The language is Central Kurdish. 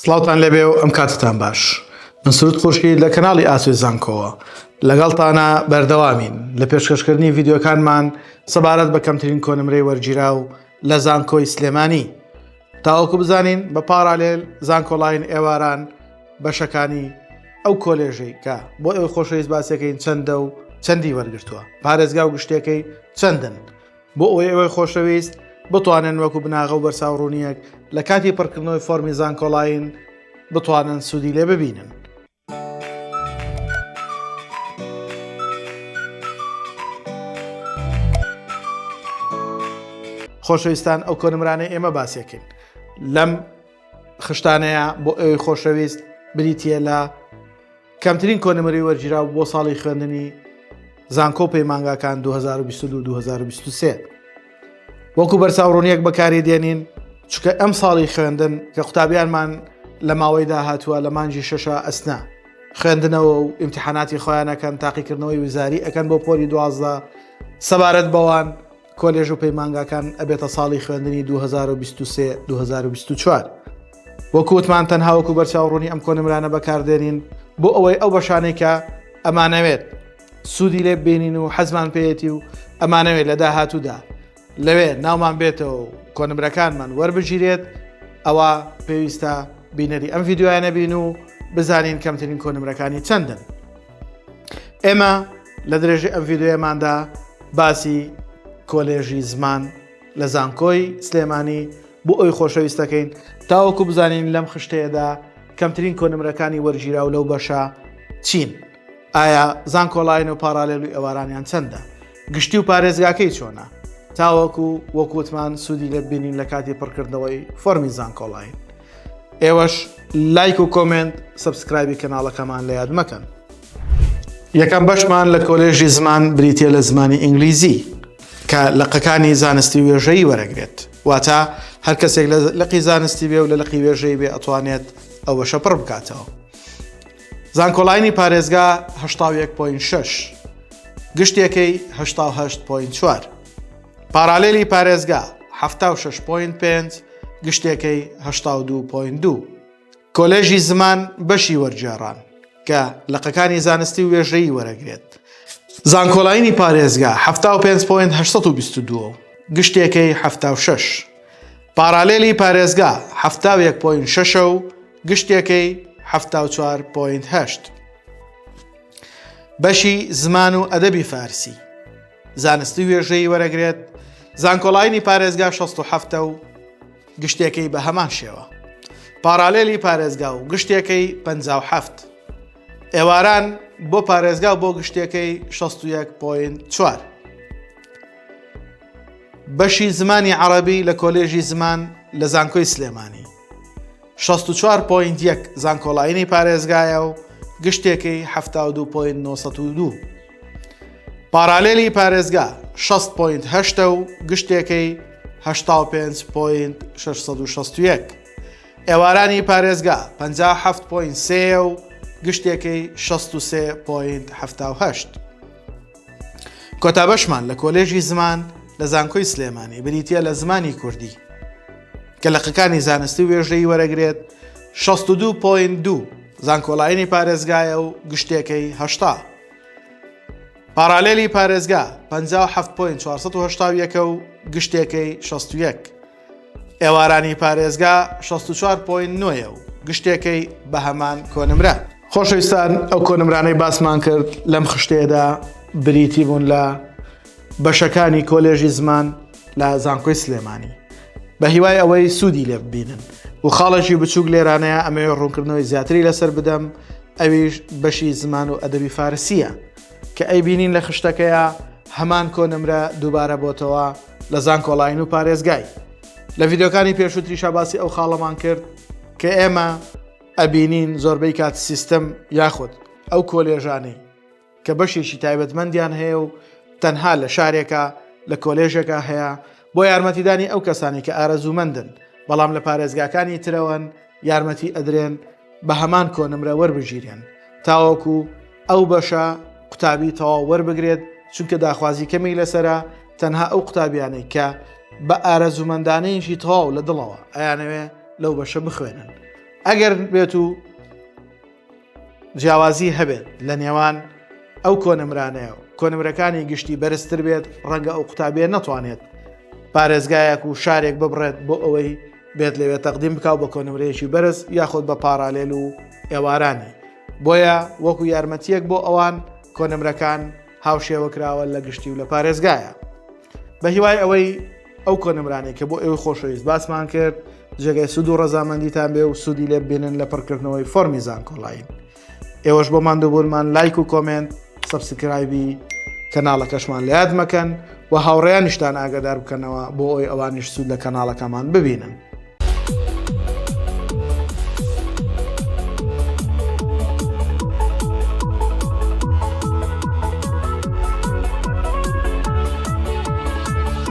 سڵاوتان لێبێ و ئەم کاتتان باش من سرود خۆشی لە کەناڵی ئاسۆی زانکۆوە لەگەڵتانە بەردەوامین لە پێشکەشکردنی ڤیددیوکانمان سەبارەت بە کەمترین کۆنمرەی وەرگیراو لە زانکۆی سلێمانی تاوەکو بزانین بە پاڕالێل زانکۆلاین ئێواران بەشەکانی ئەو کۆلێژەی کە بۆ ئەوی خۆشەویست باسەکەین چەندە و چەندی وەرگتووە پارێزگا و گشتەکەی چەندن بۆ ئەوەی ئێوەی خۆشەویست بتوانن وەکو بناغە و بەرچاوڕوونیەک لە کاتی پڕکردنەوەی فۆرمی زانکۆلاین بتوانن سوودی لێ ببینن. خۆشەویستان ئەو کۆنمرانەی ئێمە باسیەکەین لەم خشتانەیە بۆ ئەوی خۆشەویست بریتە لە کەمترین کۆنمرەی وەرگیراو بۆ ساڵی خوێندنی زانکۆ و پەیمانگاکان 2022-2023 وەکو بەرچاوڕوونیەک بەکاری دێنین چکە ئەم ساڵی خوێندن کە قوتابیانمان لە ماوەی داهاتووە لە مانگی شەشە ئەسنا خوێندنەوە و ئیمتحاناتی خۆیانەکەن تاقیکردنەوەی وزاری ئەەکەن بۆ پۆلی دوازدە سەبارەت بەوان کۆلێژ و پەیمانگاکان ئەبێتە ساڵی خوێندنی 2023 2024. وەکو وتمان تەنها وەکو بەرچاوڕوونی ئەم کۆنمرانە بەکاردێنین بۆ ئەوەی ئەو بەشانەی کە ئەمانەوێت سوودی لێ ببینین و حەزمان پێیەتی و ئەمانەوێت لە داهاتوودا لەوێ ناومان بێتەوە و کۆنمرەکانمان وەربگیرێت ئەوە پێویستە بینەری ئەم ڤیددیویانە بین و بزانین کەمترین کۆنمرەکانی چەندن. ئێمە لە درێژەی ئەم ڤیددیوەماندا باسی کۆلێژی زمان لە زانکۆی سلێمانی بۆ ئەوی خۆشەویستەکەین تاوەکو بزانین لەم خشتەیەدا کەمترین کۆنمرەکانی وەرگیراو لەو بەشە چین ئایا زانکۆلاین و پاڕالێل و ئێوارانیان چەندە گشتی و پارێزگاکەی چۆنە تاوەکو وەکوتمان سوودی لێ بینین لە کاتی پڕکردنەوەی فۆرمی زانکۆلاین ئێوەش لایک و comment subscribe ی کەناڵەکەمان لە یاد مەکەن. یەکەم بەشمان لە کۆلێژی زمان بریتە لە زمانی ئینگلیزی کە لقەکانی زانستی وێژەیی وەرەگرێت واتە هەر کەسێک لە لقی زانستی بێ و لە لقی وێژەی بێ ئەتوانێت ئەو بەشە پڕ بکاتەوە. زانکۆلاینی پارێزگا 81.6 گشتێکەی 88.4 پارالێلی پارێزگا 76.5 گشتێکەی 82.2 کۆلێژی زمان بەشی وەرگێڕان کە لقەکانی زانستی و وێژەیی وەرەگرێت. زانکۆلاینی پارێزگا 75.822 و گشتێکەی 76. پارالێلی پارێزگا 71.6 و گشتێکەی 74.8. بەشی زمان و ئەدەبی فارسی زانستی وێژەیی وەرەگرێت زانکۆلاینی پارێزگا 67 و گشتێکەی بە هەمان شێوە. پاڕالێلی پارێزگا و گشتێکەی 57. ئێواران بۆ پارێزگا و بۆ گشتێکەی 61.4. بەشی زمانی عەڕەبی لە کۆلێژی زمان لە زانکۆی سلێمانی 64.1 زانکۆلاینی پارێزگایە و گشتێکەی 72.902. پارالێلی پارێزگا 60 point هەشتە و گشتێکەی 85 point 661. ئێوارانی پارێزگا 57 point سێیە و گشتێکەی 63 point 78. کۆتا بەشمان لە کۆلێژی زمان لە زانکۆی سلێمانی بریتییە لە زمانی کوردی کە لقەکانی زانستی و وێژەیی وەرەگرێت 62 point دوو زانکۆلاینی پارێزگایە و گشتێکەی 80. پاڕالێلی پارێزگا 57 point 481 و گشتێکەی 61. ئێوارانی پارێزگا 64 point 9 و گشتێکەی بە هەمان کۆنمرە. خۆشەویستان ئەو کۆنمرانەی باسمان کرد لەم خشتەیەدا بریتی بوون لە بەشەکانی کۆلێژی زمان لە زانکۆی سلێمانی بە هیوای ئەوەی سوودی لێ ببینن و خاڵێکی بچووک لێرانەیە ئەمەوێ ڕوونکردنەوەی زیاتری لەسەر بدەم ئەویش بەشی زمان و ئەدەبی فارسیە کە ئەیبینین لە خشتەکەیە هەمان کۆنمرە دووبارە بۆتەوە لە زانکۆلاین و پارێزگای لە ڤیددیوکانی پێشووتریشا باسی ئەو خاڵەمان کرد کە ئێمە ئەبینین زۆربەی کات سیستم یاخود ئەو کۆلێژانەی کە بەشێکی تایبەتمەندیان هەیە و تەنها لە شارێکا لە کۆلێژێکا هەیە بۆ یارمەتیدانی ئەو کەسانی کە ئارەزوومەندن بەڵام لە پارێزگاکانی ترەوەن یارمەتی ئەدرێن بە هەمان کۆنمرە وەربگیرێن تاوەکو ئەو بەشە قوتابی تەواو وەربگرێت چونکە داخوازی کەمی لەسرە تەنها ئەو قوتابیانەی کە بە ئارەزوومەندانەیەکی تەواو لە دڵەوە ئەیانەوێ لەو بەشە بخوێنن. ئەگەر بێت و جیاوازی هەبێت لە نێوان ئەو کۆنمرانەیە و کۆنمرەکانی گشتی بەرزتر بێت ڕەنگە ئەو قوتابیە نەتوانێت پارێزگایەک و شارێک ببڕێت بۆ ئەوەی بێت لەوێ تەقدیم بکاو بە کۆنمرەیەکی بەرز یاخود بە پارالێل و ئێوارانی بۆیە وەکو یارمەتیەک بۆ ئەوان کۆنمرەکان هاوشێوە کراوە لە گشتی و لە پارێزگایە. بە هیوای ئەوەی ئەو کۆنمرانەی کە بۆ ئێوەی خۆشەویست باسمان کرد جێگای سوود و ڕەزامەندیتان بێ و سوودی لێ ببینن لە پڕکردنەوەی فۆرمی زانکۆلاین. ئێوەش بۆ ماندووبوونمان لایک و comment subscribe ی کەناڵەکەشمان لە یاد مەکەن و هاوڕێیانیشتان ئاگادار بکەنەوە بۆ ئەوەی ئەوانیش سوود لە کەناڵەکەمان ببینن.